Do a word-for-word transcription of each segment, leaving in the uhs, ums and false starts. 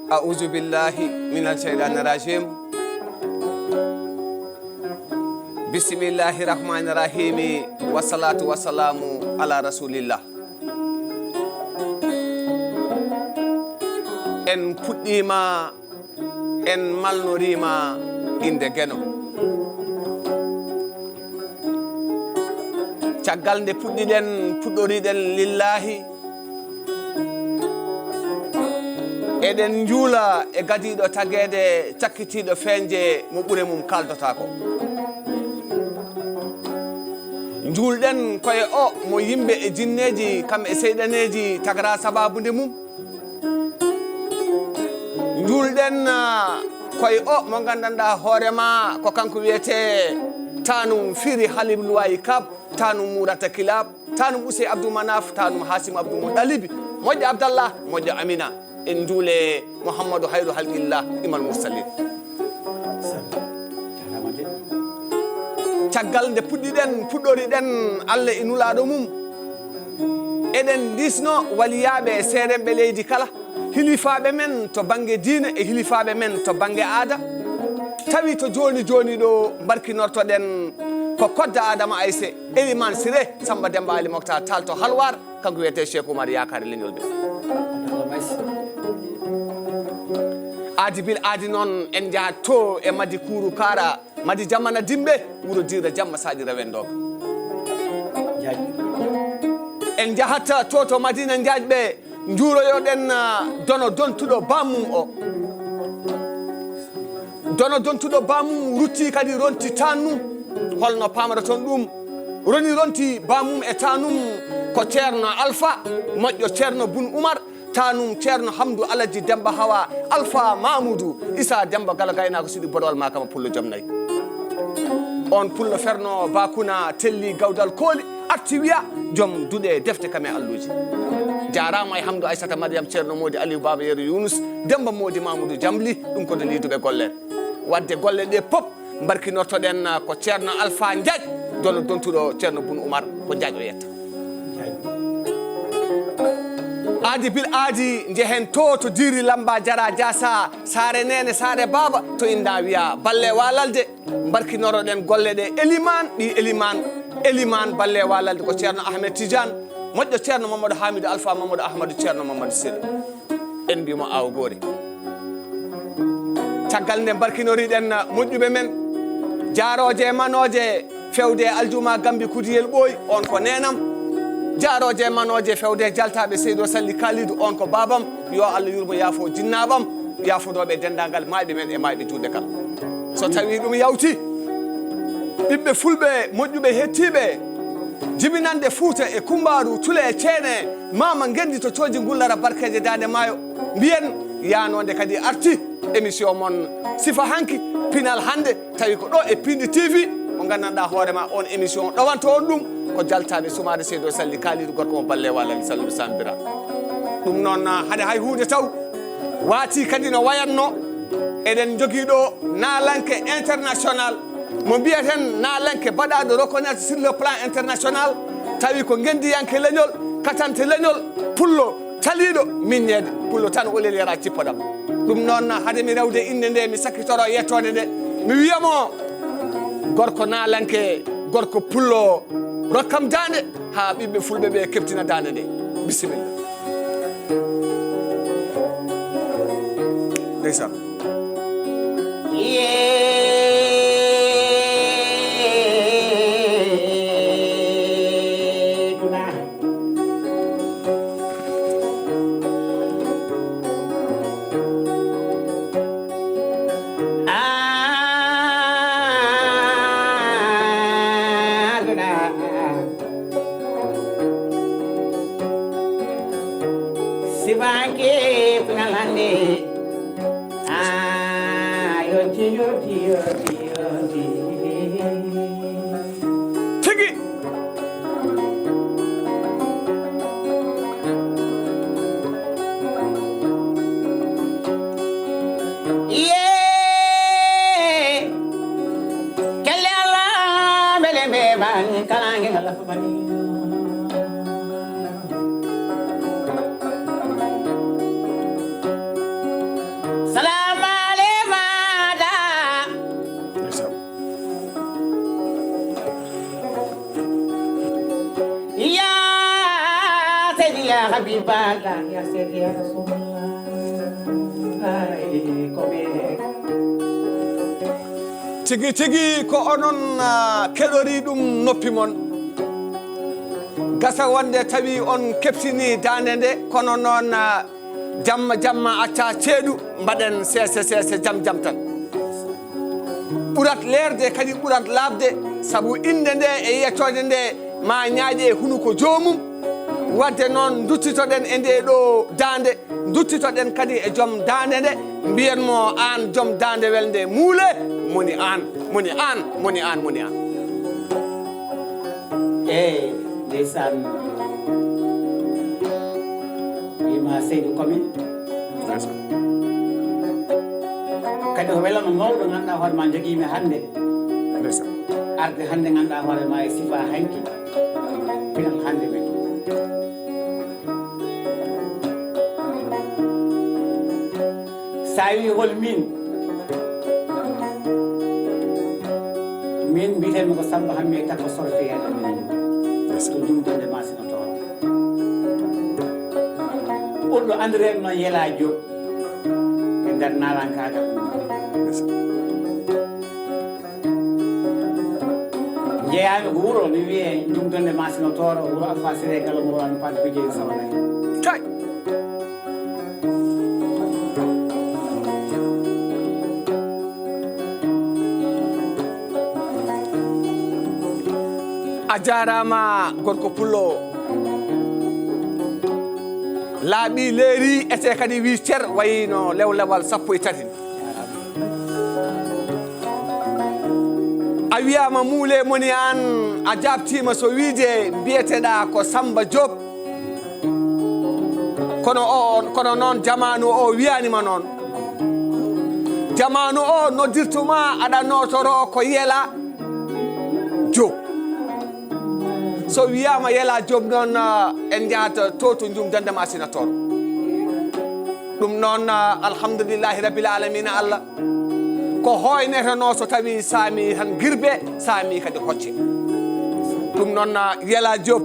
أعوذ بالله من الشيطان الرجيم. بسم الله الرحمن الرحيم. والصلاة والسلام على رسول الله. En puɗɗiima, en malnoriima innde Geno. Caggal nde puɗɗiɗen, puɗɗoriɗen lillaahi, eɗen njuula e gadiiɗo tageede, cakkitiiɗo feeñde, mo ɓure mum kaaldotaako. Njuulɗen ko e o mo yimɓe e jinneeji, kam e seyɗaneeji, tagara sabaabu nde mum. Njuulɗen, ah, ko e o mo nganndanɗaa hoore ma, ko kanko wiyetee Tanum Firi Halib Luwayi Kab, Tanum Murata Kilab, Tanum Usey Abdou Manaf, Tanum Hasim Abdou Mutalibi, moƴƴo Abdallah, moƴƴo Amina. En njuule Muhammadu Hayru Halqillah Imal Mursalin. Caggal nde puɗɗiɗen, puɗɗoriɗen Allah e Nulaaɗo mum, eɗen ndisno waliyaaɓe e seerenɓe leydi kala, hilifaaɓe men to bannge diine e hilifaaɓe men to bannge aada. Tawi to jooni jooni ɗo mbarkinortoɗen ko Kodda Adama Ayse, Eliman Siré, Samba Demba Ali Moktar Tall to Halwar, kanko wiyetee Cheikh Oumar Yaakaare leñol ɓe. Aadi bil aadi noon en njahat to e Madi Kuuru Kaara, Madi Jamana Dimɓe, wuro Diira Jamma Saaƴi Rewendooɓe. En njahat to to Madina Njaajɓe, njuuroyoɗen, ah, dono dontuɗo baamum o. Dono dontuɗo baamum rutti kadi ronti Tanum. Holno paamroton ɗum? Roni ronti baamum e Tanum ko Ceerno Alfa, moƴƴo Ceerno Bun Umar, Tanum Ceerno Hamdu Alaji Demba Hawa, Alfa Mamudu Isa Demba Gala Gaynaako Siɗi Borowal Makama Pullo Joom Nayi. On pullo ferno bakuna telli gawdal kooli, arti wiya, joom duɗe defte kame alluuji. Jaaraama e Hamdu Aysata Mariyam Ceerno Moodi Aliyu Baaba Yeru Yunus, Demba Moodi Mamudu Jamli, ɗum ko ɗo liiduɓe golle. Wadde golle ɗe pop mbarkinortoɗen ko Ceerno Alfa Njaaj, dono dontuɗo Ceerno Bun Umar, ko Njaaj o yetta. Aadi bil aadi njehen to to Diiri Lamba Jara Jaasa, saare neene, saare baaba, to inda wiya Balle Walalde. Mbarkinoroɗen golle ɗe Eliman, ɓii Eliman, Eliman Balle Walalde ko Ceerno Ahmed Tidiane, moƴƴo Ceerno Mamadou Hamidou Alfa Mamadou Ahmadou Ceerno Mamadou Siré. En mbiimo Awo Goori. Caggal nde mbarkinoriɗen moƴƴuɓe men, jaarooje e manooje fewde e Aljuma Gambi Kudiyel Ɓooy, on ko neenam. Jaarooje e manooje fewde e jaltaaɓe Seydo Salli Kalidu, on ko baabam. Yo Allah yurmo yaafo jinnaaɓam, yaafodoɓe denndaangal maayɓe men e maayɓe juulɗe kala. So tawi ɗum yawti, ɓiɓɓe fulɓe moƴƴuɓe hettiiɓe, jibinande Fuuta e Kumbaaru, Tule e Ceene, Maama Ngenndi to Cooji Ngullara Barkeeje Daande Maayo, mbiyen yaanoonde kadi arti. Émission mon Sifa Hanki, pinal hannde, tawi ko ɗo e Piindi T V, mo nganndanɗaa hoore ma on émission ɗowanto on ɗum, ko jaltaaɓe Sumaare Seydo Salli Kaalidu gorko mo Balle Walal Sallu Sambira. Ɗum noon, hade hay huunde taw, waati kadi no wayatno, eɗen njogii ɗo naalanke international, mo mbiyaten naalanke baɗaaɗo reconnaître sur le plan international, tawi ko ngenndiyanke leñol, katante leñol, pullo, taliiɗo, miññeede, pullo tan o leli yara cippo ɗam. Ɗum noon, hade mi rewde innde nde, mi sakkitoro yettoode nde, mi wiya mo, gorko naalanke, gorko pullo, rokkam daande, haa ɓiɓɓe fulɓe ɓe keftina daande nde. Bisimilla. Ndeysaan. Sibanke pinal hannde. Ah, yonti, yonti, yonti, yonti. Tigi. Yee. Kelle Allah, mbele mbe ban kalange Allah fubani. Tigi tigi ko onon, ah, keɗori ɗum noppi mon. Gasa wonde tawi on keɓtini daande nde, kono noon, ah, jamma jamma acca ceeɗu, mbaɗen seese seese jam jam tan. Ɓurat leerde kadi ɓurat laaɓde, sabu innde nde e yettoode nde ma ñaaƴe e hunuko joomum. Wadde noon, nduttitoɗen e nde ɗo daande, nduttitoɗen kadi e joom daande nde, mbiyen mo aan joom daande welnde muule, moni aan, moni aan, moni aan, moni aan. Eey, ndeysaan. Wima Seydou Komi. Ndeysaan. Kadi ko welama mawɗo, ngannduɗaa hoore ma, jogiimi hannde. Ndeysaan. Arde hannde, ngannduɗaa hoore ma, e sifa hanki. Pinal hannde men. Sa wi hol min? Min mbiyetee-mi ko Samba Hammee Takko Sorfeere. Yes. To Jumtande Masina Tooro. Ɓurɗo anndireede noon Yela Diop e nder naalankaagal. Yes. Jeyaami ko wuro, mi wiyee Jumtande Masina Tooro, wuro Alfa Siré Galo, wuro an Fatou Badié Sawanay. Kay! A jaaraama, gorko pullo. Laaɓi leeri, ete kadi wi cer, wayno lewlewal sappo e tati. A wiyaama muule moni aan, a jaabtiima so wiide mbiyeteɗaa ko Samba Diop. Kono o, kono noon jamaanu o wiyaani ma noon. Jamaanu o noddirtuma aɗa nootoro ko Yela Diop. So wiyaama Yela Diop noon, ah, en njahata to, to Jumtande Masina Tooro. Ɗum noon, ah, alhamdulillahi rabbil alamina Allah. Ko hooynetenoo so tawii saami tan girbe, saami kadi hocce. Ɗum noon, ah, Yela Diop,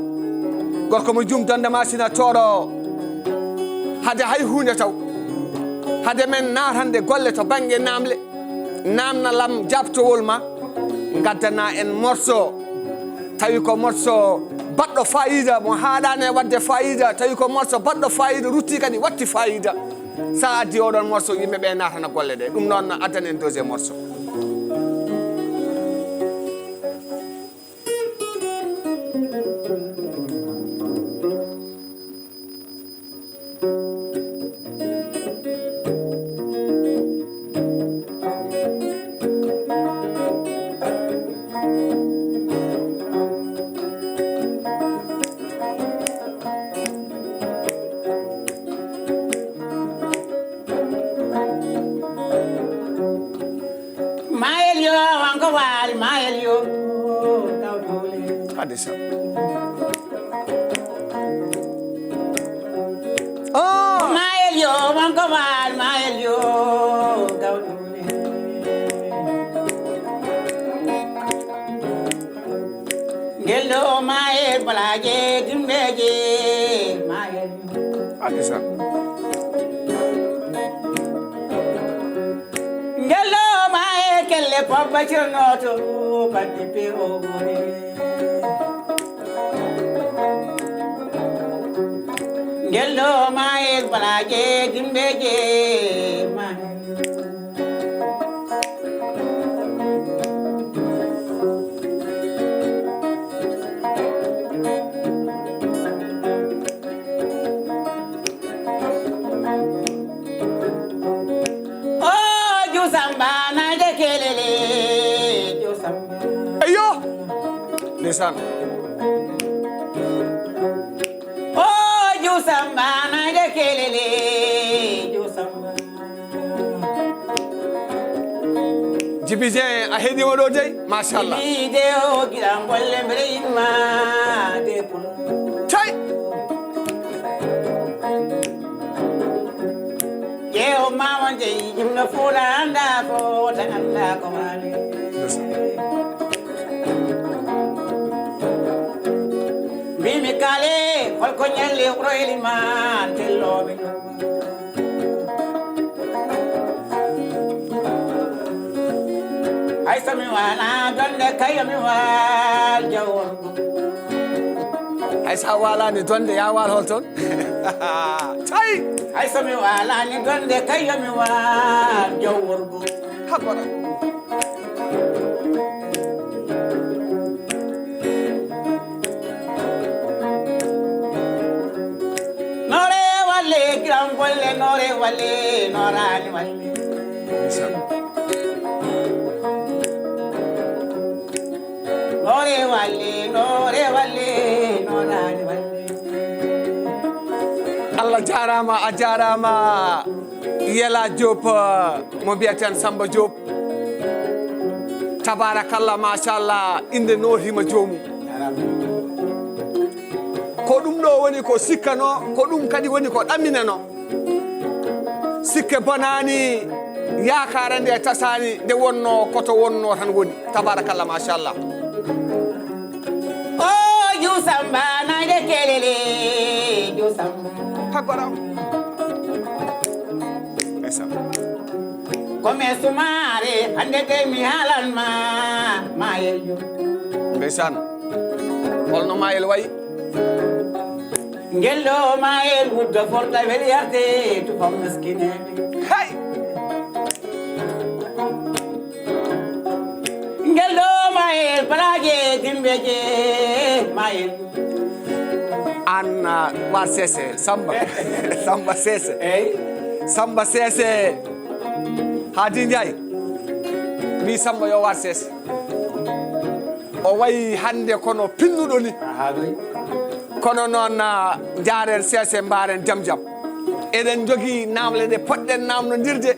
gorko mo Jumtande Masina Tooro, hade hay huunde taw. Hade men naatande golle to bannge naamle, naamna lam jaabtowol ma, ngaddana en morceau. Tawi ko morceau baɗɗo faayiida, mo haaɗaani e waɗde faayiida, tawi ko morceau baɗɗo faayiida, rutti kadi watti faayiida. Sa addi oɗon morceau, yimɓe ɓe naatana golle ɗe. Ɗum noon, addan en deuxième morceau. Mayel yo, wanko waali, mayel yo, kawtole. Adisa. Oh! Mayel yo, wanko waali, mayel yo, kawtole. Ngel ɗo maayel balaaje dimbeeje maayel. Adisa. Ngel ɗo maayel kelle pobba cirnoto badde pe o gore. Ngel ɗo maayel balaaje dimbeeje maayel. Oh, Jusamba, nayde kelele, Jusamba. Eyo! Ndeysaan. Oh, Jusamba, nayde kelele, Jusamba. Jibi Dieng, a heɗiima ɗo dey, machallah. Jibi Dieng o giɗa bolle mbeɗa yiɗma de pul. Tay! Ƴeew mama dey, jumno fuuɗa annda ko wota annda ko waali. Mbimi kale, holko Ñalli wuro eliman tellooɓe. Hay so mi wala donde kayo mi wal jaworgo. Hay so a walaani donde, ya wal hol toon? Cay! Hay so mi walaani donde kayo mi wal jaworgo. Habara. Noore walle, kiram golle, noore walle, nooraani walle. Ndeysaan. Noore walle, noore walle, nooraani walle. Allah jaaraama, a jaaraama. Yela Diop, mo mbiyaten Samba Diop. Tabarakallah, machallah, innde nootiima joomum. Ko ɗum ɗo woni ko sikkanoo, ko ɗum kadi woni ko ɗaminanoo. Sikke bonaani, yaakaare nde tasaani, nde wonnoo ko to wonnoo tan woni. Tabarakallah, machallah. O Ju Samba, nayde kelele, Ju Samba. Ka goram. Ndeysaan. Ko me sumaare, hannde de mi haalan ma, Mayel Ju. Ndeysaan. Holno Mayel wayi? Ngel ɗo Mayel wudda forta weliyarte, tufa miskineeɓe. Hay! Ngel ɗo Mayel, baraaje dimbeje Mayel. Aan, ah, Waar Seese, Samba. Samba Seese. Eey. Samba Seese. Haadi Njaay. Mbi Samba yo Waar Seese. O wayi hannde kono pinnuɗo ni. Ahaa, ɗoy. Kono noon, ah, njaaren Seese, mbaaren jam jam. Eɗen njogii naamle ɗe poɗɗen naamnondirde.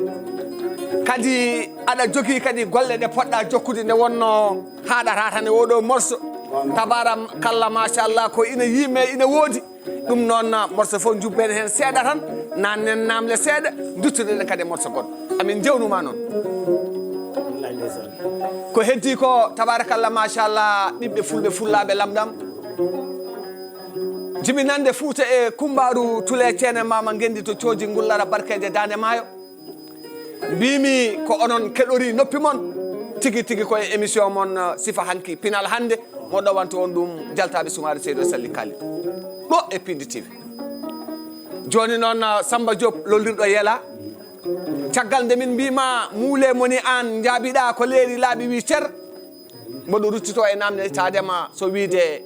Kadi aɗa jogii kadi golle ɗe poɗɗa jokkude nde wonnoo haaɗata tan e oɗo morso. Tabarakallah, machallah, ko ina yiime, ina woodi. Ɗum noon, morso fof njubben heen seeɗa tan, nannen naamle seeɗa, nduttoɗen kadi e morso goɗɗo. Amin njewnuma noon. Wallaay ndeysaan. Ko heddi ko, tabarakallah, machallah, ɓiɓɓe fulɓe, fullaaɓe lamɗam. Jibinande Fuuta e Kumbaaru, tule ceene mama ngenndi to cooji ngullara barkeeje daande maayo. Mbimi ko onon keɗori noppi mon tigi tigi ko e émission mon, uh, Sifa Hanki, pinal hannde mo ɗowanto on ɗum Jaltaaɓe Sumaare Seydo Salli Kali ɗo e Pindi T V. Jooni noon, uh, Samba Diop lollirɗo Yela. Caggal nde min mbima muule moni aan njaabiɗa ko leeri laaɓi wi cer. Mboɗo ruttito e namde taade ma so wiide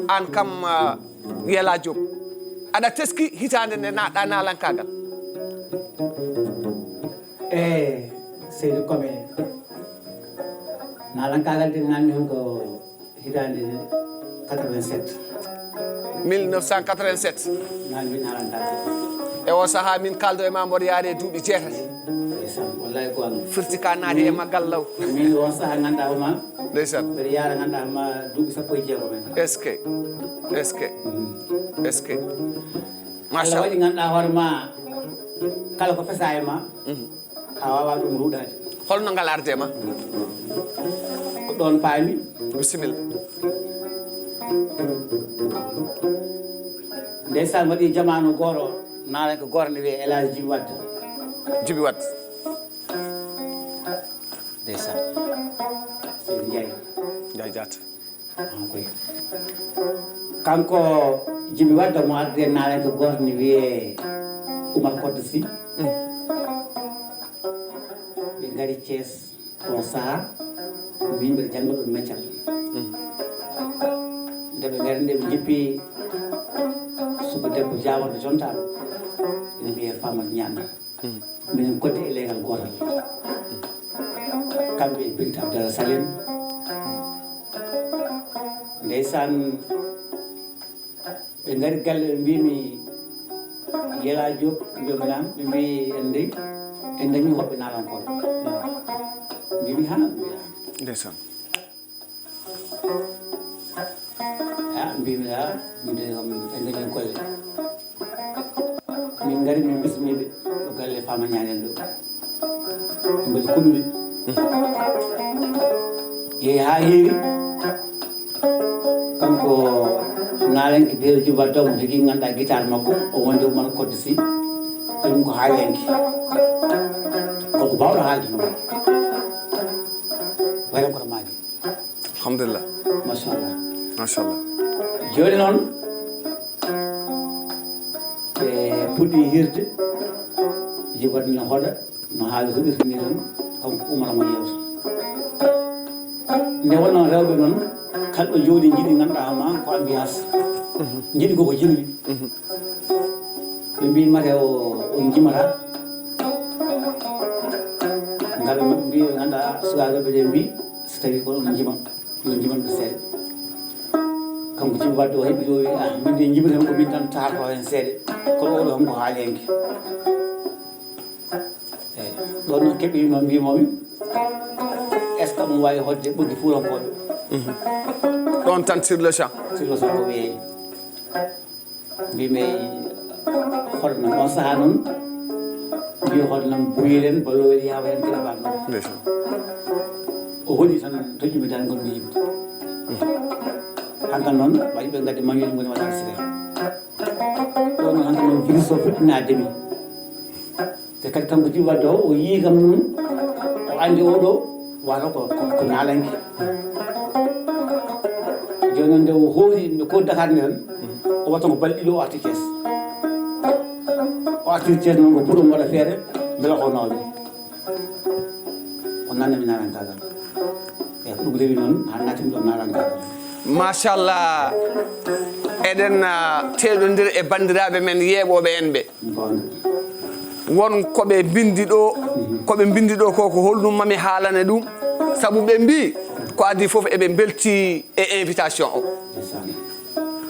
aan kam, ah, Yela Diop. Aɗa teski hitaande nde naatɗa naalankaagal. E seydi Kome, naalankaagal de naatmi heen ko hitaande quatre-vingt-sept. Mille neuf cent quatre-vingt-sept. Naatmi naalankaagal. E o sahaa min kaaldo e ma mboɗo yaari e duuɓi jeetati. Ndeysaan, wallaay ko am. Firti ka naati e maggal law. Min on sahaa ngannduɗaa hoore ma. Ndeysaan. Mbeɗa yaara ngannduɗaa hoore ma duuɓi sappo e jeegom en. Est-ce que? Est-ce que? Mm. Est-ce que? Allah machallah. Waɗi ngannduɗaa hoore ma kala ko fesa e ma. Mhm. A waawaa ɗum ruuɗaade. Holno ngal arde ma? Ko ɗoon paami. Bisimilla. Ndeysaan, waɗi jamaanu gooto, naanaa ko gooto ne wiyee El Hadj Jibi Wadde. Jibi Wadde. Ndeysaan. Seydi Njaay. Njaay Jaata. Kanko Jibi Wadde mo arde naanaa ko gooto ne wiyee Oumar Kodou Sy. Mm. Ɓe ngari Thiès. On sahaa, min mbeɗa jannga ɗo Meccal. Mm. Nde ɓe ngari, nde ɓe njippi suka debbo jaawanɗo jontaaɗo, ɓe mbiyee Famat Ñaan. Mm. Minen koddi e leegal gootal. Mm. Kamɓe e Binta Abdallah Salim. Ndeysaan, ɓe ngari galle, ɓe mbimi, "Yela Diop?" Mbimi, "Naam." Ɓe mbi, "En dey, en dañi hoɓɓe naalankooɓe." Mbimi, "Haa?" Ɓe mbi, "Haa." Ndeysaan. Haa, mbimi, "Haa, min dey kam, en dañi golle." Min ngari, min bismiiɓe to galle Faama Ñaanen ɗo. Mbeɗa koɗumi. Yehi haa heewi. Kanko Naalanke biyeteeɗo Djiby Wade, omo jogii, ngannduɗaa, gitaar makko, o wondi Oumar Kodou Sy, kañum ko haalanke. Ko ko baawɗo haalde noon. Wayran koto maaji. Alhamdulillah. Machallah. Machallah. Jooni noon, ɓe puɗɗi hiirde, Djiby Wade no hoɗa, no haali hoɗirta ni tan, kanko Oumar mo yeewta. Nde wonnoo rewɓe noon, kala ɗo jooɗi njiɗi, ngannduɗaa ma ko ambiance. Njiɗi ko ko jinwi. Ɓe mbii mate o, o jimata. Ngal maɓɓe mbii, ɓe ngannduɗaa, sukaaɓe ɓe ɓe mbii, so tawii ko oɗon jima, yo jiman ɓe seeɗa. Kanko Djiby Wade o heɓi ɗo, wi, "Ah, min de jimata ko min tan taarto heen seeɗa. Kono oɗo kam ko haalanke." Eeyi. Ɗoon noon keɓii noon mbii momi, "Est-ce que ɗum waawi hoɗde ɓoggi fuutankooɓe?" Ɗoon tan sur le champ. Sur le champ ko weeyi. Mbimi hoɗnam on sahaa noon, mbi hoɗnam buyilen baloori yawa heen kila baɗ noon. Ndeysaan. O hoɗi tan toƴƴumi tan ngonmi yimde. Hankan noon waɗi ɓe ngaddi mañuuji ngoni waɗa arsire. Ɗo noon hankan noon virus o fuɗɗinaade mi. Te kadi kanko Djiby Wade o, o yii kam noon, o anndi oɗo wata ko, ko, ko naalanke. Jooni noon nde o hoori nde ko Dakar nde tan, o watta ko balɗe ɗiɗi o arti Thiès. O arti Thiès noon ko pour ɗum waɗa feere mbela ko nawde. O nanna mi naalankaagal. Eyi ko ɗum rewi noon haa naatimi ɗo naalankaagal. Machallah. Eɗen ah, teɗondir e banndiraaɓe men yeeɓooɓe en ɓe. Won ko ɓe mbindi ɗo, ko ɓe mbindi ɗo ko ko holɗum mami haalane ɗum? Sabu ɓe mbii ko adii fof eɓe mbelti e invitation o.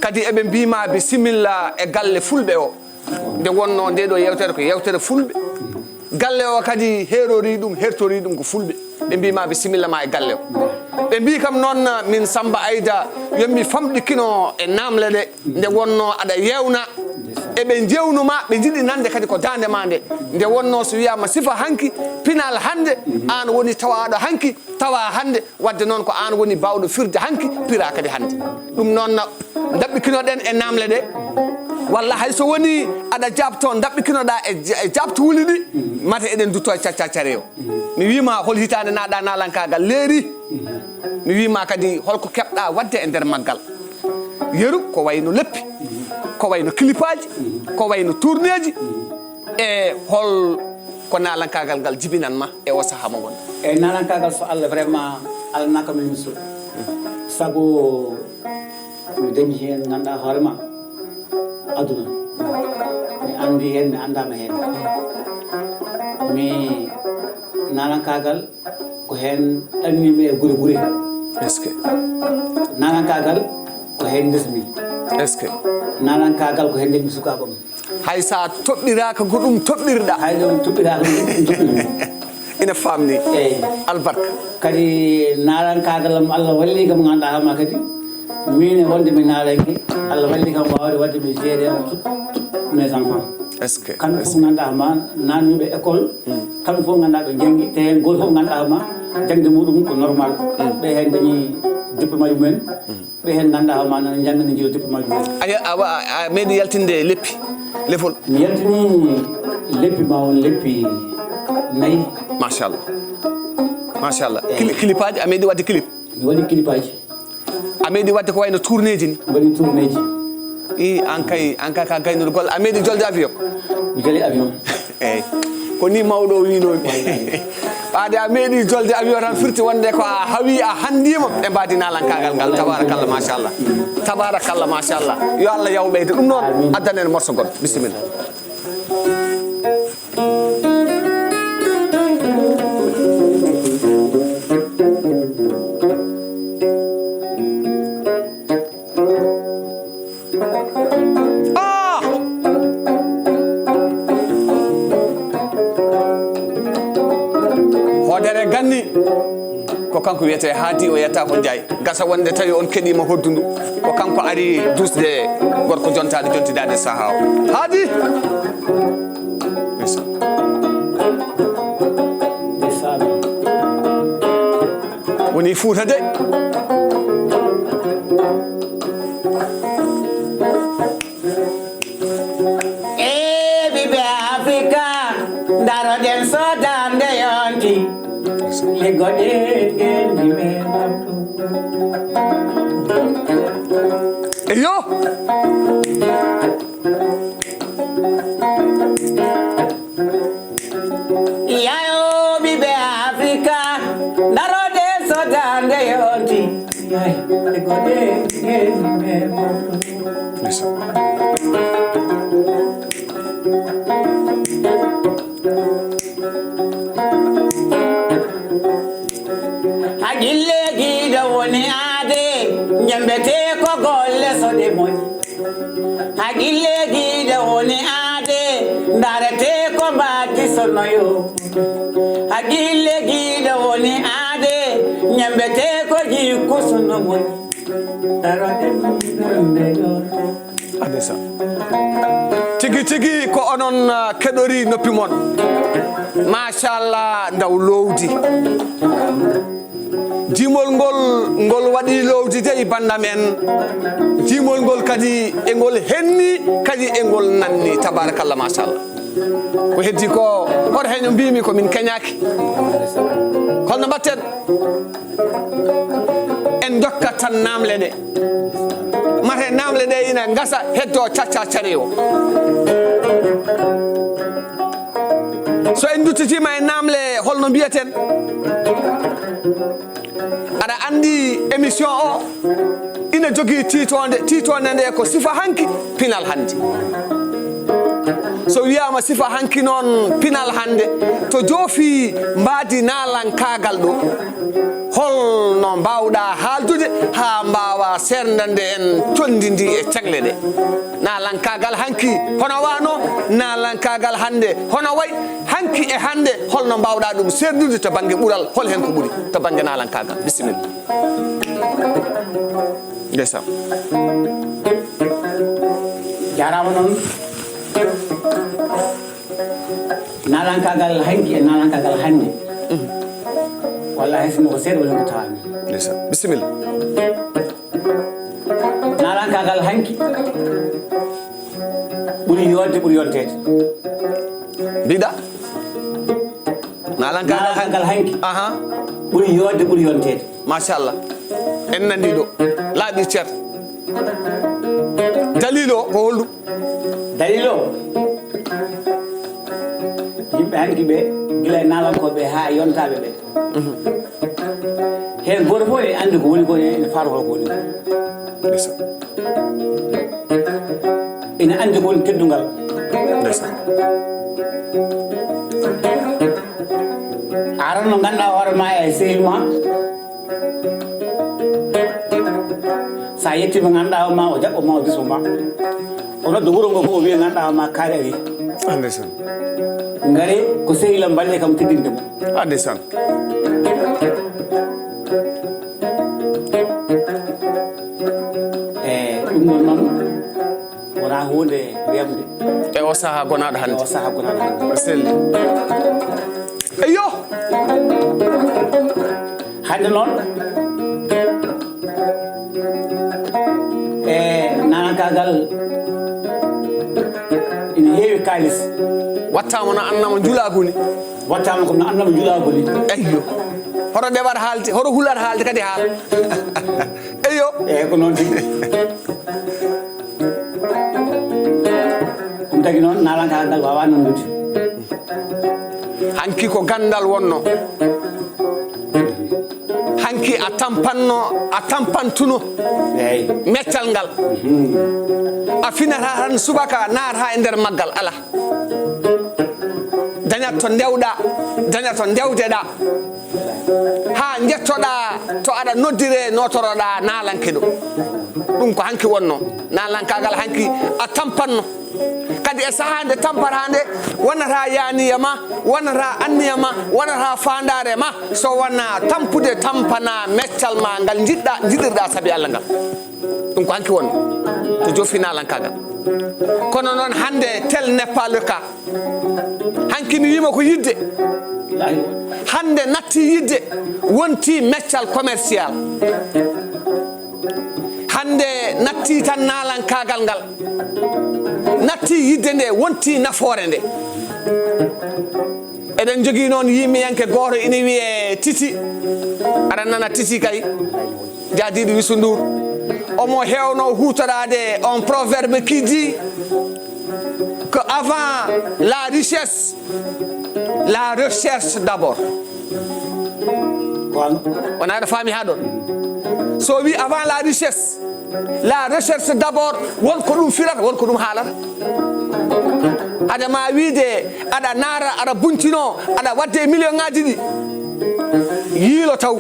Kadi eɓe mbiima bisimilla e galle fulɓe o. Nde wonnoo nde ɗo yewtere ko yewtere fulɓe. Galle o kadi heerori ɗum, hertori ɗum ko fulɓe. Ɓe mbiima bisimilla ma e galle o. Ɓe mbii kam noon min Samba Aida, yo mi famɗikino e naamle ɗe. Nde wonnoo aɗa yeewna, eɓe njeewnu ma, ɓe njiɗi nande kadi ko daande ma nde. Nde wonnoo so wiyaama sifa hanki, pinal hannde, aan woni tawaaɗo hanki, tawa hannde, wadde noon ko aan woni baawɗo firde hanki, pira kadi hannde. Ɗum noon, ndaɓɓikinoɗen e naamle ɗe, walla hay so woni aɗa jaabto, ndaɓɓikinoɗaa e ja- e jaabto wuli ɗi, mata eɗen ndutto e cacca care o. Mi wiima hol hitaande naɗa naalankaagal leeri? Mi wiima kadi holko keɓɗa wadde e nder maggal? Yeru ko wayno leppi, ko wayno kilipaaji, ko wayno tourneeji, e hol ko naalankaagal ngal jibinan ma e o sahaa mo ngonɗa? Eyi, naalankaagal so Allah vraiment alanaaka min so sabu mi dañi heen ngannduɗaa hoore ma aduna. Mi anndi heen, mi anndaama heen. Mi naalankaagal ko heen ɗannimi e gure gure. Est-ce que? Naalankaagal ko heen ndesmi. Est-ce que? Naalankaagal ko heen dañmi sukaaɓam. Hay so a toɓɓiraaka ko ɗum toɓɓirɗa. Hay ɗum toɓɓiraaka ɗum toɓɓirmi. Ina faamni. Eyi. Albarka. Kadi naalankaagal am Allah walli kam ngannduɗaa hoore ma kadi. Min e wonde mi naalanke, Allah walli kam waawde waɗde mi gérer tout mes enfants. Est-ce que? Kamɓe fof ngannduɗaa ma naatnuɓe école, kamɓe fof ngannduɗaa ɓe njanngi, te heen gooto fof ngannduɗaa ma jaŋde muɗum ko normal. Ɓe heen dañi diplôme aji mumen, ɓe heen ngannduɗaa ma nana njannga ne njira diplôme aji mumen. A, a, a, a meeɗi yaltinde leppi, lefol? Mi yaltini leppi ma won leppi nayi. Machallah. Machallah. Kili- Kilipaaji, a meeɗi waɗde kilip? Mi waɗi kilipaaji. A meeɗi waɗde ko wayno tourneeji ni? Mbaɗi tourneeji. I an kay, an kay ka gaynor golle. A meeɗi jolde avion? Mi joli avion. Eyi. Ko ni mawɗo o wiinoomi. Ɓaade a meeɗi jolde avion tan firti wonde ko a hawi a handiima. Ɓe mbaadi naalankaagal ngal. Tabarakallah machallah. Tabarakallah machallah. Yo Allah yaw ɓeyde ɗum noon. Addanen morso goɗɗo. Bisimilla. Ah! Hoodere ganni ko kanko wiyetee Haadi, o yetta ko Njaay. Gasa wonde tawi on keɗiima hoddu ndu, ko kanko ari dusde gorko jontaade jontidaade sahaa o. Haadi! Woni Fuuta de. Liggoɗe ngenndi men. Eyo. Yayo ɓiɓɓe Afrika, darode sodande yonti. Yay, liggoɗe ngenndi men. Listen. Haqille giiɗo woni aade, jembete ko golle so ɗe moƴƴi. Haqille giiɗo woni aade, ndarete ko mbaadi so noyo. Haqille giiɗo woni aade, jembete ko jikku so no moƴƴi. Darode ɗum nde yorto. Adesa. Tigi tigi ko onon, uh, keɗori noppi mon. Machallah, ndaw lowdi. Jimol ngol, ngol waɗi lowdi dey, bandam en. Jimol ngol kadi e ngol henni, kadi e ngol nanni. Tabarakallah, machallah. Ko heddi ko, hoto heen mbimi ko min keñaaki. Holno mbatten? En jokkat tan namle ɗe. Mate namle ɗe ina ngasa heddo cacca care o. So en duttitiima e namle, holno mbiyaten? Aɗa anndi émission o ina jogii tiitoonde, tiitoonde nde ko sifa hanki, pinal hannde. So wiyaama sifa hanki noon, pinal hannde, to joofi mbaadi naalankaagal ɗo, holno mbaawɗaa haaldude haa mbaawa seernande en conndi ndi e ceŋle ɗe? Naalankaagal hanki hono waano? Naalankaagal hannde hono wayi? Hanki e hannde, holno mbaawɗaa ɗum seerndude to bannge ɓural? Hol heen ko ɓuri to bannge naalankaagal? Bisimilla. Ndeysaan. Jaaraama noon. Naalankaagal hanki e naalankaagal hannde. Mhm. Wallaahi, hay sinno ko seeɗa woni ko tawaami. Ndeysaan. Bisimilla. Naalankaagal hanki ɓuri yooɗde, ɓuri yonteede. Mbiɗa? Naalankaagal hanki. Naalankaagal hanki. Aha. Ɓuri yooɗde, ɓuri yonteede. Machallah. En nanii ɗo. Laaɓi cer. Dalil o ko holɗum? Dalil o, yimɓe hanki ɓe, gila e naalankooɓe haa e yontaaɓe ɓe. Mhm. Heen gooto fof ene anndi ko woni ko, ene faaroo ko woni ko. Ndeysaan. Ene anndi ko woni teddungal. Ndeysaan. A aran no ngannduɗaa hoore ma e sehil ma. So a yettiima ngannduɗaa hoore ma, o jaɓɓo ma, o bismo ma. O nodda wuro ngo fof, o wiya ngannduɗaa hoore ma kaari ari. Ah, ndeysaan. Ngare ko sehil am, mbaɗe kam teddinde mo. Ah, ndeysaan. E ɗum ɗon noon, wonaa huunde wiyamde. E o sahaa gonaaɗo hannde. E o sahaa gonaaɗo hannde. O selli. Eyo! Hannde noon, e naalankaagal ina heewi kaalis. Wattaama no annama njulaagu ni. Wattaama ko no annama njulaagu ni. Eyo. Hoto ɗeɓat haalde, hoto hulat haalde kadi haal. Eyo. Eyi, ko noon tigi. Ɗum tagi noon, naalankaagal ngal waawaa nanndude. Hanki ko ganndal wonno. Hanki a tampanno, a tampantuno. Eyi. Meccal ngal. Mhm. A finata tan subaka, naata e nder maggal, ala. Dañat to ndewɗaa, dañat to ndewdeɗaa. Haa njettoɗaa to aɗa noddire, nootoroɗaa naalanke ɗo. Ɗum ko hanki wonno. Naalankaagal hanki a tampanno. Kadi e sahaa nde tampata nde, wonata yaaniya ma, wonata anniya ma, wonata faandaare ma, so wonaa tampude tampana meccal ma ngal njiɗɗaa, njiɗirɗaa sabi Alla ngal. Ɗum ko hanki wonno. To joofi naalankaagal. Kono noon hannde, tel n'est pas le cas. Hanki mi wiima ko yidde. Hannde natti yidde, wonti meccal commercial. Hannde natti tan naalankaagal ngal. Natti yidde nde, wonti nafoore nde. Eɗen jogii noon yimɓeyanke gooto ina wiyee Titi. Aɗa nana Titi kay, jaadiiɗo Youssou Ndour. Omo heewno huutoraade on proverbe qui dit que avant la richesse, la recherche d'abord. Wonaa aɗa faami haa ɗoon? So o wii avant la richesse, la recherche d'abord, won ko ɗum firata, won ko ɗum haalata. Hade ma wiide aɗa naata, aɗa buntinoo, aɗa waɗde e million ŋaaji ɗi, yiilo taw,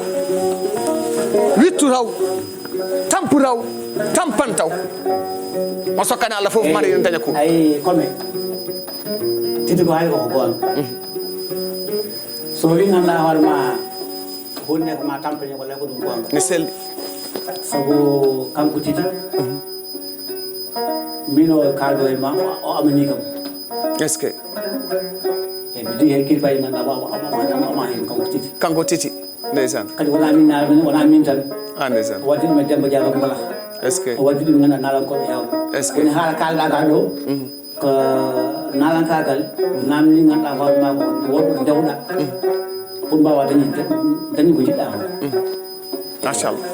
wittu taw, tampu taw, tampan taw. Mo sokkani Allah fof mari ene daña ko. Ayi, kome. Titi ko hay ko goonga. So wi ngannduɗaa hoore ma, hunde ko ma tampini ko lay ko ɗum goonga. Ne selli. Sabu kanko Titi, min o kaaldo e ma, o, o amini kam. Est-ce que? E mi di hay kilifa e ngannduɗaa, o, o, o, o, o, o, o, hen kanko Titi. Kanko Titi, ndeysaan. Kadi wonaa min naaɓe, wonaa min tan. Ah, ndeysaan. O waddi ɗum e Demba Diallo Mbala. Est-ce que? O waddi ɗum ngannduɗaa naalankooɓe yaaw. Est-ce que? Woni haala kaalɗaa ka ɗo. Mhm. Ko naalankaagal, naamni ngannduɗaa hoore maa ko wonɓe ndewɗaa. Pour mbaawa dañi, dañi ko njiɗɗaa ko. Machallah.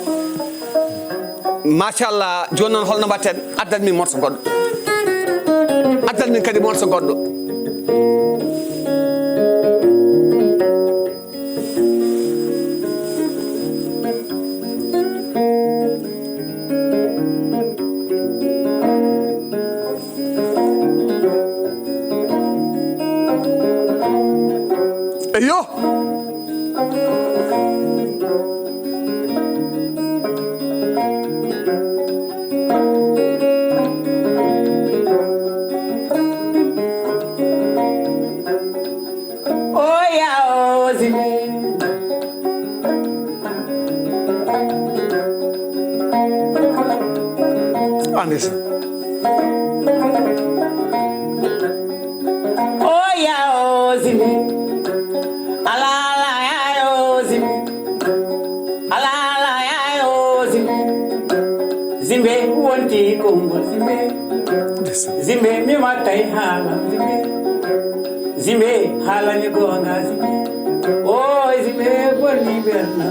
Machallah. Jooni noon holno mbaɗten? Addan min morso goɗɗo. Addan min kadi morso goɗɗo. Eyo. Oya o Zimbe. Andesa. Oya o Zimbe. Alala ya o Zimbe. Alala ya o Zimbe. Zimbe wonti Kongo Zimbe. Zimbe mi wattay haala Zimbe. Zimbe haalani goonga Zimbe. O Zimbe bonni berna.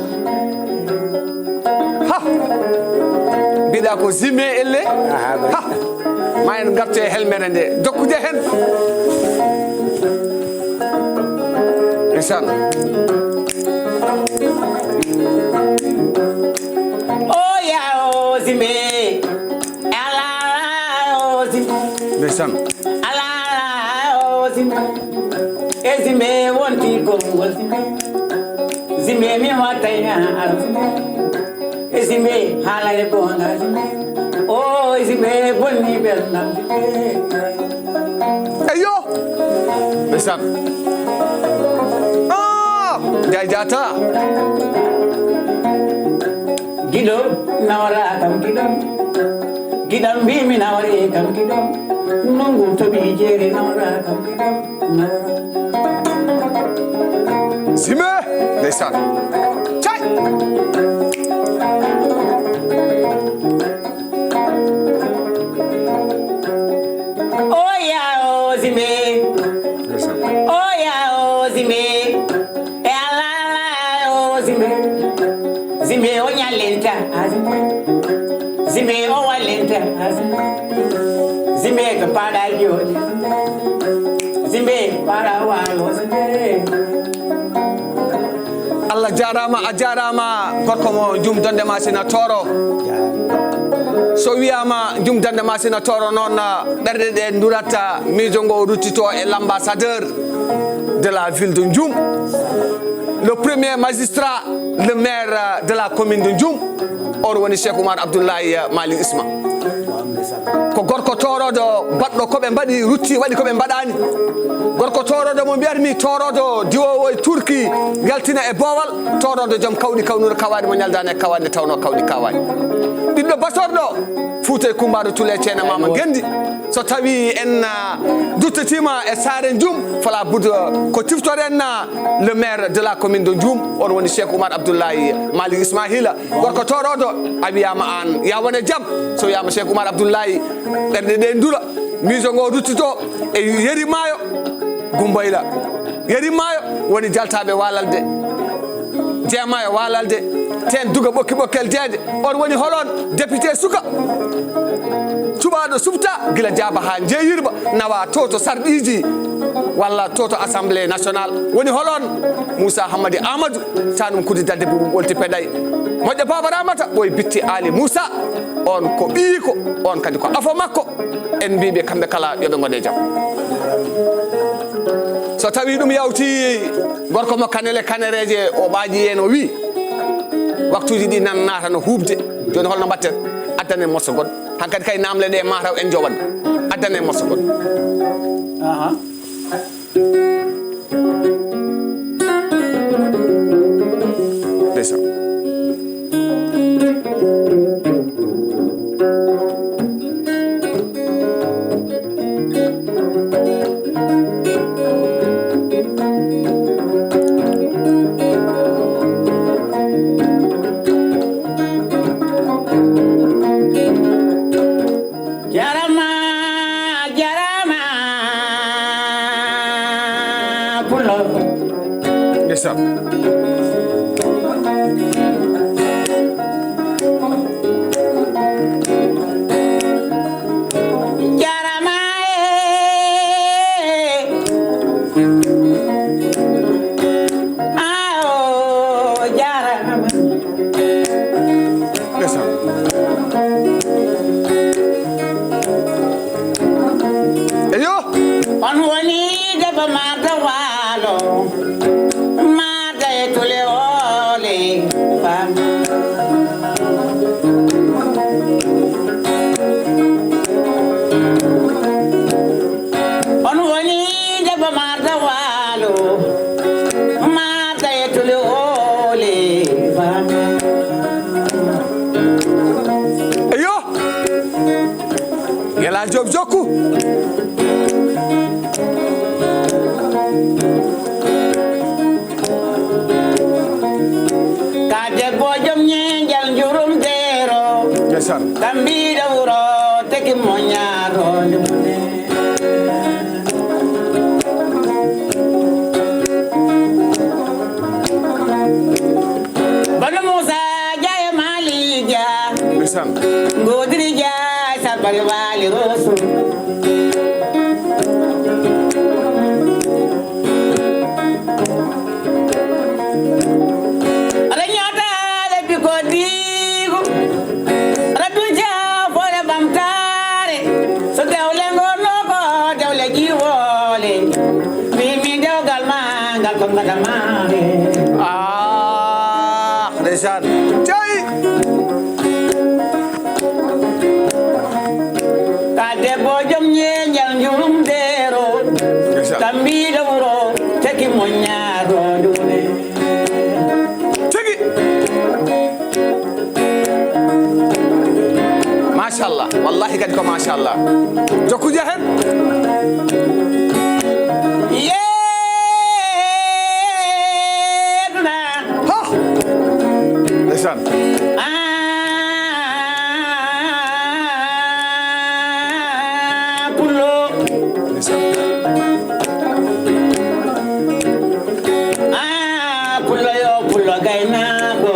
Ha! Mbiɗa ko Zimbe elle? Aha, ha! Ma en ngartu e helmere nde. Dokkude hen. Ndeysaan. O ya o Zimbe. Ala o Zimbe. Ndeysaan. Ala o Zimbe. E Zimbe wonti Kongo Zimbe. Zimbe mi wattay ala Zimbe. E Zimbe haala e goonga Zimbe. O Zimbe bonni berndam Zimbe. Eyo. Ndeysaan. Ah, Njaay Jaata. Giɗo nawra kam giɗo. Giɗam mbimi nawre kam giɗam. Nongu toɓi jeeri nawra kam giɗam. Nawra. Zimbe. Ndeysaan. Cay. Oya o Zimbe. Ndeysaan. Oya o Zimbe. E ala ala o Zimbe. Zimbe o ñalenta a Zimbe. Zimbe o wallenta a Zimbe. Zimbe to paɗa jooɗi. Zimbe paɗa walo Zimbe. Allah jaaraama, a jaaraama, gorko mo Njum Donnde Maasina Tooro. So wiyaama Njum Donnde Maasina Tooro noon, ɓerɗe ɗe ndurat, miijo ngo ruttito e l'ambassadeur de la ville de Njum, le premier magistrat, le maire de la commune de Njum. Oon woni Cheikh Oumar Abdoulaye Malick Isma. Ko gorko tooroodo baɗɗo ko ɓe mbaɗi, rutti waɗi ko ɓe mbaɗaani. Gorko tooroodo mo mbiyatmi tooroodo diwoowo e Turki, yaltina e boowal, tooroodo joom kawɗi kawnuɗo kawaaɗi mo ñaldaani e kawaaɗi nde tawnoo kawɗi kawaaɗi. Ɓiɗɗo basorɗo Fuuta e Kummbaado Tule Ceene Maama Ngenndi. So tawii en, ah, duttitiima e saare Njum, fala bud, ah, ko tiftoren, ah, le maire de la commune de Njum, oon woni Cheikh Oumar Abdoulaye Malick Ismaïla. Gorko tooroodo, a wiyaama aan, yaa won e jam. So wiyaama Cheikh Oumar Abdoulaye, ɓerɗe ɗe ndura, miijo ngo ruttito e yeri maayo, Gumbayla. Yeri maayo woni jaltaaɓe waalalde, jeemaayo waalalde, teen duga ɓokki ɓokkel deede. On woni holon? Député suka, cuɓaaɗo suɓta gila jaaba haa njeeyirba, nawa to to sarɗiiji walla to to Assemblée nationale. Woni holon? Moussa Hammadi Amadou, tanum kudi dadde buɓum ɓolti peday. Moƴƴo Baaba Ramata, ɓooy bitti Aali Moussa. On ko ɓiyiiko, on kadi ko afo makko. En mbiiɓe kamɓe kala yo ɓe ngone jam. So tawi ɗum yawti gorko mo kanele kanereeje o ɓaaji heen o wii, waktuuji ɗi nan naata no huuɓde. Jooni holno mbaɗten? Addanen morso goɗɗo. Hankadi kay naamle ɗe mataw en jowan. Addanen morso goɗɗo. Aha. Ndeysaan. Jarama, jarama, Pulo. Ndeysaan. Jarama, eh. Ah, oh, jarama. Ndeysaan. Eyo. On woni debbo marda waalo, marda e tule ole, fam. On woni debbo marda waalo, marda e tule ole, fam. Eyo. Yala Joop jokku. Ka debbo joom ñeeñal njurum deero. Ndeysaan. Tambiiɗo wuro teki mo ñaaroonde mum. Bano Musa Dia e Mali Dia. Ndeysaan. Ngodiri Dia e Sabari Wali Rosu. Aɗa ñaata lebbi ko diigu. Aɗa duja fore ɓamtaare. So dewle ngol no ko dewle jiwole. Mimi dewgal ma ngal ko ngadamaare. Ah, ndeysaan. Cey! Ka debbo joom ñeeñal njurum deero. Ndeysaan. Tambiiɗo wuro teki mo ñaaro ndune. Tigi. Machallah, wallahi kadi ko machallah. Jokku jahen. Yeeduna. Ha. Ndeysaan. Ah, Pullo. Ndeysaan. Ah, Pullo yo, Pullo gaynaako.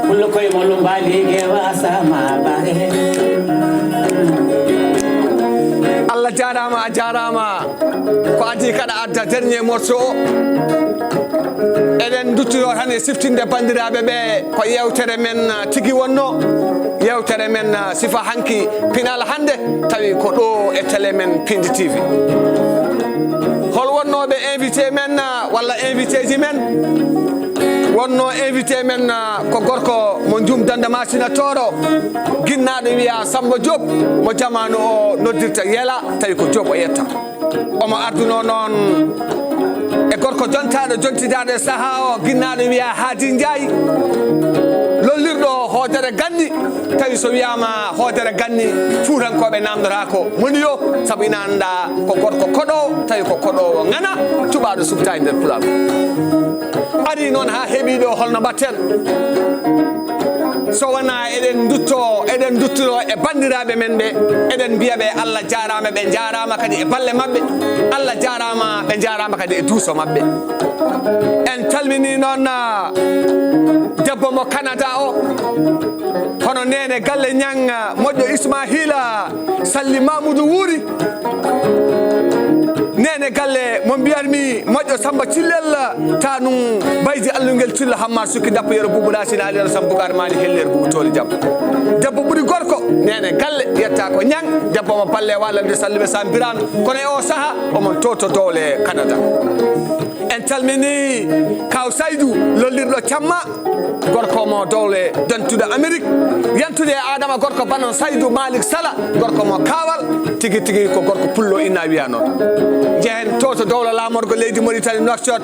Pullo koye mo lumbaali ge wasama bare. Allah jaaraama, a jaaraama. Ko adii kaɗa adda dernier morceau o. Eɗen nduttiroo tan e siftinde banndiraaɓe ɓe ko yeewtere men, ah, tigi wonno. Yeewtere men, ah, sifa hanki pinal hannde, tawi ko ɗo e télé men Pindi T V. Hol wonnooɓe invité men, ah, walla invité ji men? Wonno invité men, ah, ko gorko mo Jum Dannda Masina Tooro, ginnaaɗo wiya Samba Diop, mo jamaanu o noddirta Yela, tawi ko Diop o yetta. Omo arduno noon e gorko jontaaɗo, jontidaaɗo e sahaa o, ginnaaɗo wiya Haadi Njaay, lollirɗo hoodere ganni, tawi so wiyaama hoodere ganni, Fuutankooɓe naamndoraa ko moni yo, sabu ina anndaa ko gorko koɗo, tawi ko koɗo o ŋana, cuɓaaɗo suɓtaa e nder Pulaar. Noon haa heɓii ɗo, holno mbaɗten? So wonaa eɗen ndutto, eɗen nduttoro e banndiraaɓe men ɓe, eɗen mbiya ɓe Allah jaaraama, ɓe njaaraama kadi e balle maɓɓe. Allah jaaraama, ɓe njaaraama kadi e duuso maɓɓe. En calminii noon, ah, debbo mo Canada o, hono neene galle Ñaŋ, ah, moƴƴo Ismahiila, Salli Mamudu Wuuri. Neene galle mo mbiyatmi moƴƴo Samba Cillel, tanum Baydi Allungel Cillo Hamma Sukki Dappo Yero Bubu Racine Ali Yero Sam Bugar Mani Helleer Bubu Tooli Jam. Debbo ɓuri gorko, neene galle, yetta ko Ñaŋ, debbo mo balle walande Salluɓe Sam Biraan, kono e o saha, omon to to Dowle Canada. En calmini Kaw Saydu, lollirɗo Camma, gorko mo Dowle dentuɗo Amérique, yantude e Adama gorko banon Saydu Malik Sala, gorko mo Kaawal, tigi tigi ko gorko pullo ina wiya noon. Njehen to to Dowla laamorgo leydi Mauritanie Nouakchott,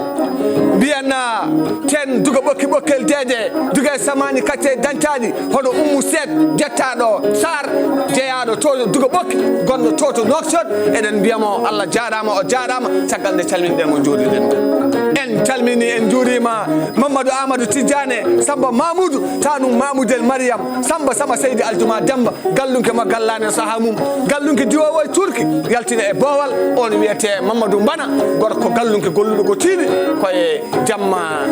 mbiyen, ah, ten duga ɓokki ɓokkel deede, duga e samaani kacce dañtaaɗi, hono Ummu Seet, jettaaɗo Saar, jeyaaɗo to duga ɓokki, gonɗo to to Nouakchott, eɗen mbiya mo Allah jaaraama, o jaaraama, caggal nde calminɗen mo, njuuriɗen mo. En calmini, en njuuriima Mamadou Amadou Tidiane, Samba Mamoudou, tanum Mamoudel Mariam, Samba Sama Seydi Alduma Demba, gallunke mo gallaani e sahaa mum, gallunke diwoowo e Turki, yaltina e boowal, on wiyetee Mamadou Mbana, gorko gallunke golluɗo ko tiiɗi, ko e jamma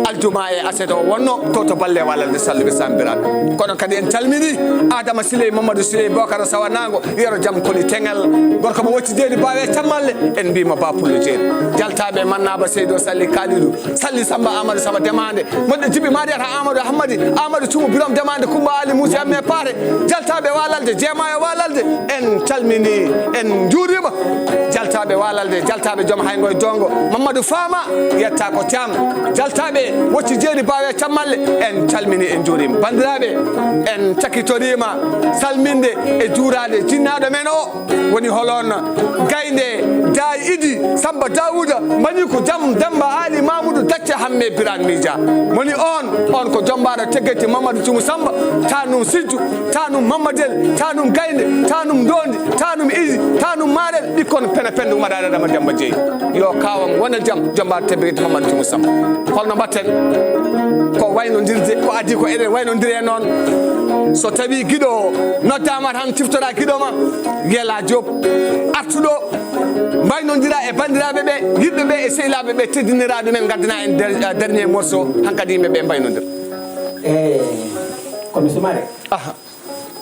aljuma e aset o wonno, to to balle walal nde Salluɓe Sambiraaɓe. Kono kadi en calmini Adama Siley, Mamadou Siley, Bokara Sawanaango, Yero Jam Koli Teŋal, gorko mo wocci deedi baawe cammalle, en mbiima Ba Pullo Jeeri. Jaltaaɓe Mannaaba Seydo Salli Kalidou, Salli Samba Amadou Samba Demaande, moƴƴo Jibi Mariyata Amadou Hammadi, Amadou Cumu Birom Demaande, Kumba Ali Musa Amme Paate, jaltaaɓe Walalde, jeemaayo Walalde, en calmini, en njuuriima. Jaltaaɓe Walalde, jaltaaɓe Joom Hayngo e Dongo, Mamadou Fama, yetta ko Caam, jaltaaɓe wocci jeeri baawe cammalle, en calmini, en njuuriima. Banndiraaɓe, en cakitoriima salminde e juuraade jinnaaɗo men o, woni holon gaynde Daay Idi Samba Daawuda, Mbaniku Jam Demba Ali Mamudu Dacce Hamme Biraan Mija. Woni on, on ko jombaaɗo teggete Mamadou Cumu Samba, tanum Sijju, tanum Mamadel, tanum Gaynde, tanum Ndondi, tanum Idi, tanum Marel, ɓikkon pene pende Umar Adama Demba Jeey. Yo kaawam wona jam, jombaaɗo teggete Mamadou Cumu Samba. Holno mbatten? Ko waynodirde, ko adii ko eɗen waynodiri e noon. So tawi giɗo noddaama tan ciftora giɗo ma, Yela Diop, artuɗo, mbaynodira e banndiraaɓe ɓe, yiɗɓe ɓe e sehilaaɓe ɓe, teddinira ɗumen, ngaddana en der-, eh, dernier morceau, hankadi yimɓe ɓe mbaynodira. Eh, kono Soumaré, aha,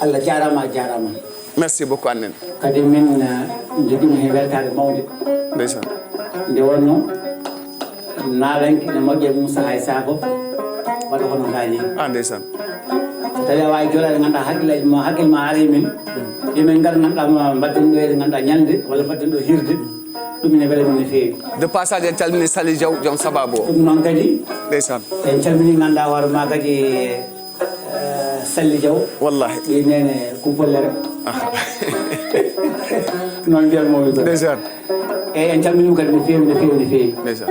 Allah jaaraama, a jaaraama. Merci beaucoup, annen. Kadi min, eh, njogiima heen weltaare mawnde. Ndeysaan. Nde wonno, naalanke ene moƴƴa e mum sahaa e sahaa fof, waɗa hono ngaa nii. Ah, ndeysaan. So tawii a waawi jooɗaade, ngannduɗaa hakkillaaji ma, hakkille ma ara e min, yo min ngar, ngannduɗaa, ma mbaɗden ɗo, ngannduɗaa, ñalnde, walla mbaɗden ɗo hiirde, ɗum ene wela min no feewi. De passage, en calmini Sali Diaw, joom sababu o. Ɗum noon kadi, ndeysaan, en calmini, ngannduɗaa hoore ma kadi, eh, Salli Diaw. Wallahi. Ɓii neene Kumpollere. Aha. Noon mbiyat mawɓe ɓe. Ndeysaan. Eeyi, en calminii mo kadi no feewi, no feewi, no feewi. Ndeysaan.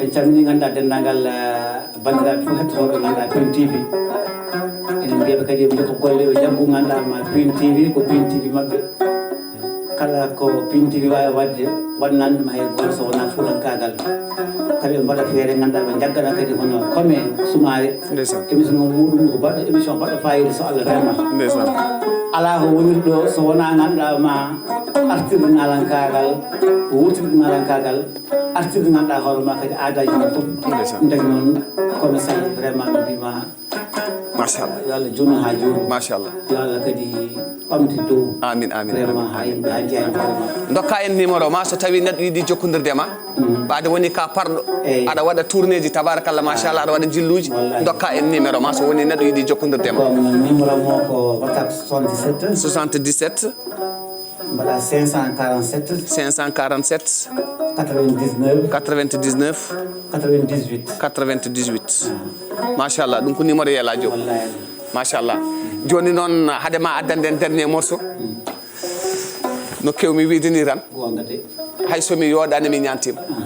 En calminii, ngannduɗaa, denndaangal, eh, banndiraaɓe fof hettotooɓe, ngannduɗaa, Pin T V. Eɗen mbiya ɓe kadi yo ɓe njokko golle, ɓe njaggu, ngannduɗaa, ma Pin T V, ko Pin T V maɓɓe. Kala ko Pin T V waawi waɗde, waɗanan ɗum hay gooto so wonaa fuutankaagal. Kadi ɓe mbaɗa feere, ngannduɗaa, ɓe njaggana kadi hono Kome Soumaré. Ndeysaan. Émission o muɗum ko baɗɗo, émission baɗɗo faayiida, so Allah jaɓii. Ndeysaan. Alaa ko woniri ɗo so wonaa, ngannduɗaa, ma artirde naalankaagal, wuurtirde naalankaagal, artirde, ngannduɗaa, hoore ma kadi aadaaji men fof. Ndeysaan. Ndeke noon, Kome Sall, vraiment, mi mbiima, machallah, yo Allah juutnu haa juuta. Machallah. Yo Allah kadi ɓamtu dow. Amin, amin, vraiment, amin, haa yimɓe, haa jeyaa hoore ma. Ndokka en numéro ma so tawii neɗɗo yiɗi jokkondirde ma. Mm. Ɓaade woni ka parɗo. Eeyi. Aɗa waɗa tournéeji, tabarakallah, machallah, aɗa waɗa jilluuji. Wallahi. Ndokka en numéro ma so woni neɗɗo yiɗi jokkondirde ma. Ko numéro mo ko WhatsApp, soixante-dix-sept. Soixante-dix-sept. Mbaɗa cinq cent quarante-sept. Cinq cent quarante-sept. Quatre-vingt-dix-neuf. Quatre-vingt-dix-neuf. Quatre-vingt-dix-huit. Quatre-vingt-dix-huit. Ah. Machallah, ɗum ko numéro Yela Diop. Wallahi. Machallah. Jooni noon, hade ma addan den dernier morceau. Mm. No keewmi wiide ni tan. Goonga de. Hay so mi yooɗaani, mi ñaantiima. Aha.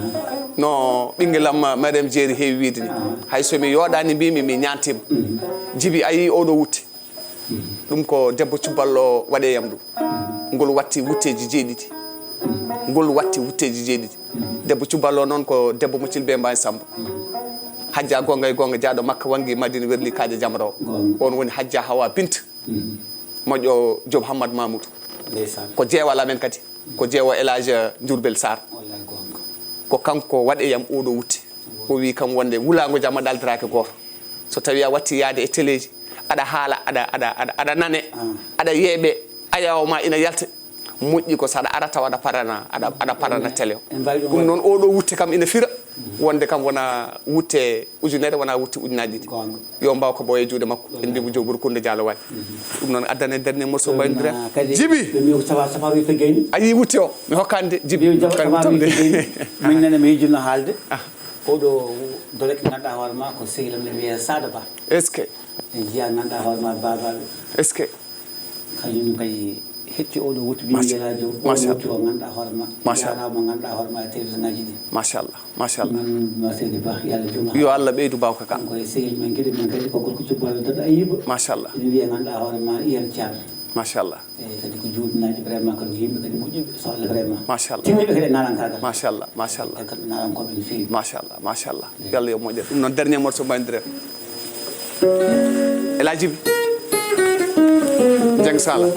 No ɓinngel am, Mariam Jeeri, heewi wiide ni. Aha. Hay so mi yooɗaani, mbiymi mi ñaantiima. Mhm. Jibi, a yii oɗo wutte. Ɗum ko debbo cubballo waɗe yam ɗum. Ngol watti wutteeji jeeɗiɗi. Ngol watti wutteeji jeeɗiɗi. Debbo cubballo noon ko debbo mo Cilbe Mbaye Samba. Hajja Gonga e Gonga, jaaɗo Makka, wanngi Madina, werli kaaƴe jamra o. Goonga. On woni Hajja Hawa Bint. Mhm. Moƴƴo Joop Hammad Mamoudou. Ndeysaan. Ko jeewal amen kadi. Ko jeewo El Hadj Njurbel Sarr. Wallaay goonga. Ko kanko waɗi yam oɗo wutte. O wi kam wonde wulaango jamma ɗaldiraake gooto. So tawi a watti yaade e teleeji, aɗa haala, aɗa, aɗa, aɗa, aɗa nane, ah, aɗa yeeɓe, ayaawo ma ina yalta. Moƴƴi ko saɗa ara tawa aɗa parana, aɗa, aɗa parana télé o. En mbawi ɗum. Ɗum waɗde. Noon oɗo wutte kam ina fira, wonde kam wona wutte ujunere, wona wutte ujunaji ɗiɗi. Goonga. Yo mbaw ko ɓooya juuɗe makko. En mbiɓe Joop Burkunde Diallo waɗi. Mhm. Ɗum noon addana en dernier morceau mbaynodiree. Ɗum, ah, kadi Jibi. Ɓe mbiyo ko safa, safa wi feggayni. A yii wutte o, mi hokkaani de, Jibi. Ɓe mbiyo safa, safa wi feggayni. Min nene mi yejjino haalde. Ah. Oɗo dole ko ganduɗa hoore ma ko sehil am ne wiyee Sada Ba. Est-ce que? En jiya ganduɗa hoore ma babaɓe. Est-ce que? Kañum kay hetti oɗo wutte bi. Machallah. Yelajo, oɗo wutte o ganduɗa hoore ma. Machallah. Jarama ganduɗa hoore ma e télévision ngaji ɗi. Machallah, machallah. Min ma seydi Ba, yo Allah juuma. Yo Allah ɓeydu bawka ka. Kanko e sehil men kadi, min kadi ko gorko cubbaɗo daɗɗo Ayiba. Machallah. Ene wiya ganduɗa hoore ma Iyan Thiam. Machallah. Eyyi, kadi ko juuɗinaji vraiment, kadi ko yimɓe kadi moƴƴuɓe, so Allah vraiment. Machallah. Timmiɓe kadi e naalankaagal. Machallah, machallah. Kadi naalankooɓe no feewi. Machallah, machallah. Eyyi. Yo Allah yo moƴƴere. Ɗum noon, dernier morceau mbaynodiree. El Hadji Bi. Dieng Sala.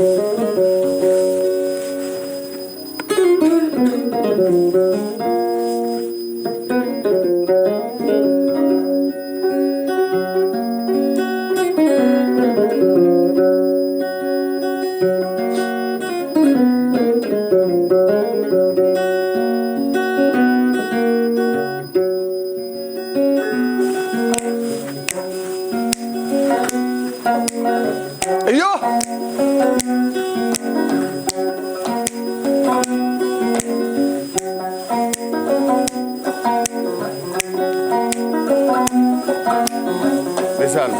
Iyo. Ndeysaan.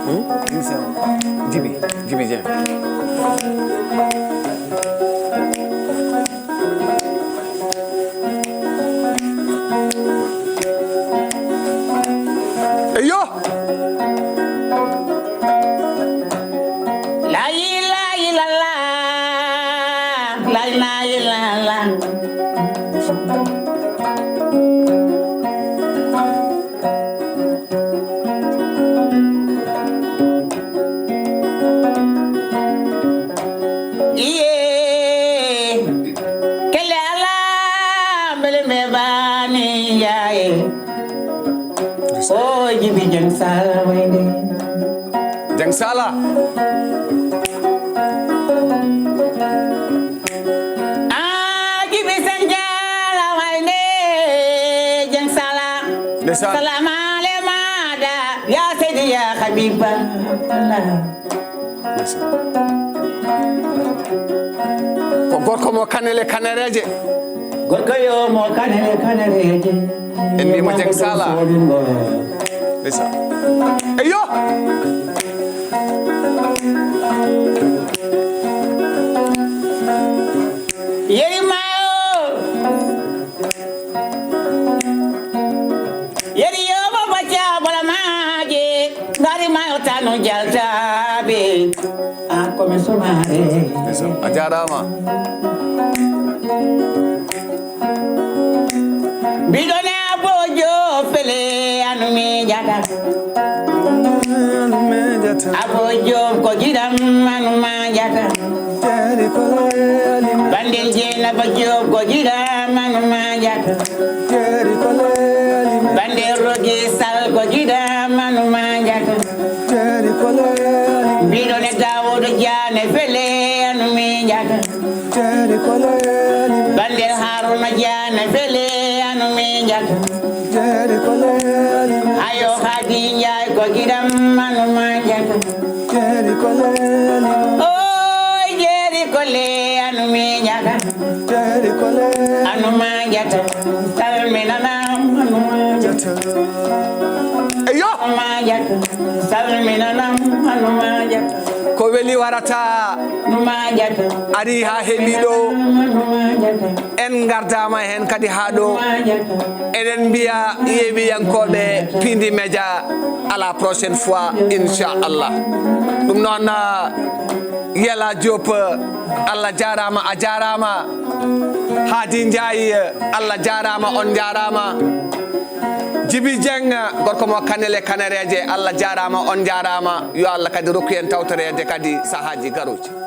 Hmm? Jibi, Jibi Dieng. Eyo! La ilaha illallah, la ilaha illallah. Iye, kele ala, mbele mbe bani yaye. O Jibi Dieng Sala wayde. Dieng Sala. Ah, Jibi Sen Diallo wayde Dieng Sala. Ndeysaan. Salam ale maɗa, ya Seydi, ya Habiba. Ndeysaan. Ko gorko mo kanele kanereeje. Gorko yo mo kanele kanereeje. En mbiyii mo Dieng Sala. Ndeysaan. Eyo! Yeri mayo. Yeri yo baba ca bala maje. Ngari mayo tanu jaltabe. A kome somare. Ndeysaan. A jaaraama. Mbiɗo ne abojo fele anu mi jata. Abojo ko giɗam anu ma jata. Bandel Jeynaba Joop ko giɗam anu ma jata. Bandel Rogi Sal ko giɗam anu ma jata. Mbiɗo ne Daawuda Jaane fele anu mi jata. Bandel Haruna Jaane fele anu mi jata. Ayo Hadi Njaay ko giɗam anu ma jata. Oy jeeri kole anu mi jata. Anu ma jata. Salminanam anu ma jata. Eyo. Anu ma jata. Salminanam anu ma jata. Ko weli warata ari ha heɓi ɗo. En gardama hen kadi ha ɗo. Eɗen mbiya yeewiyankoɓe Pindi Media, à la prochaine fois, inchallah. Ɗum noon, Yela Diop, Allah jarama, a jarama. Hadi Ndiaye, Allah jarama, on jarama. Jibi Dieng, gorko mo Kanel e Kanereeje, Allah jarama, on jarama. Yo Allah kadi rokku en tawtoreede kadi sahaji garuji.